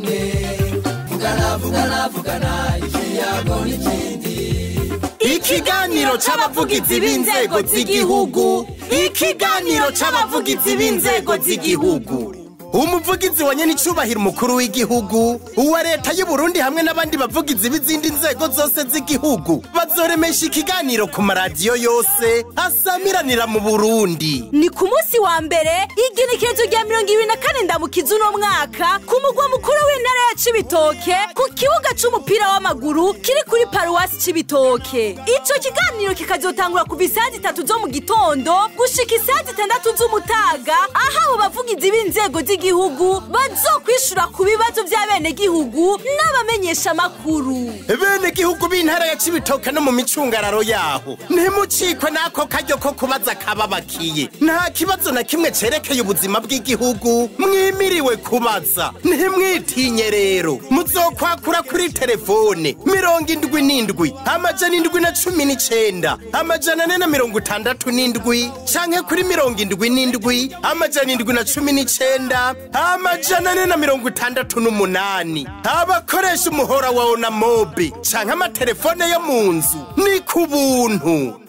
kimwe. Vugana, vugana, vugana, ikiyago n'ikindi. Ikiganiro c'abavugizi b'inzego z'igihugu. Ikiganiro c'abavugizi b'inzego z'igihugu. Umuvugizi wa nyenicubahiro umukuru w'igihugu, uwa leta y'u Burundi hamwe n'abandi bavugizi b'izindi nzego zose z'igihugu bazoremesha ikiganiro ku maradiyo yose asamiranira mu Burundi. Ni ku munsi wa mbere, igenekerezo rya 24 Ndamukiza uno mwaka, ku mugwa mukuru w'intara ya Cibitoke, ku kibuga c'umupira w'amaguru kiri kuri paruwasi Cibitoke. Ico kiganiro kikazotangura kuva isaha 3 zo mu gitondo gushika isaha 6 z'umutaga, aho abo bavugizi b'inzego z'igihugu bazokwishura ku bibazo by'abenegihugu n'abamenyesha makuru. Bene gihugu b'intara ya Cibitoke no mu micungararo yaho, ntimucikwe n'ako karyo ko kubaza kababakiye. Nta kibazo na kimwe cerekeye ubuzima bw'igihugu mwimiriwe kubaza. Ntimwitinye rero, muzokwakura kuri telefone 77 719 467 canke kuri 77 719 468. Abakoresha umuhora wa Onamobi canke amatelefone yo mu nzu ni ku buntu.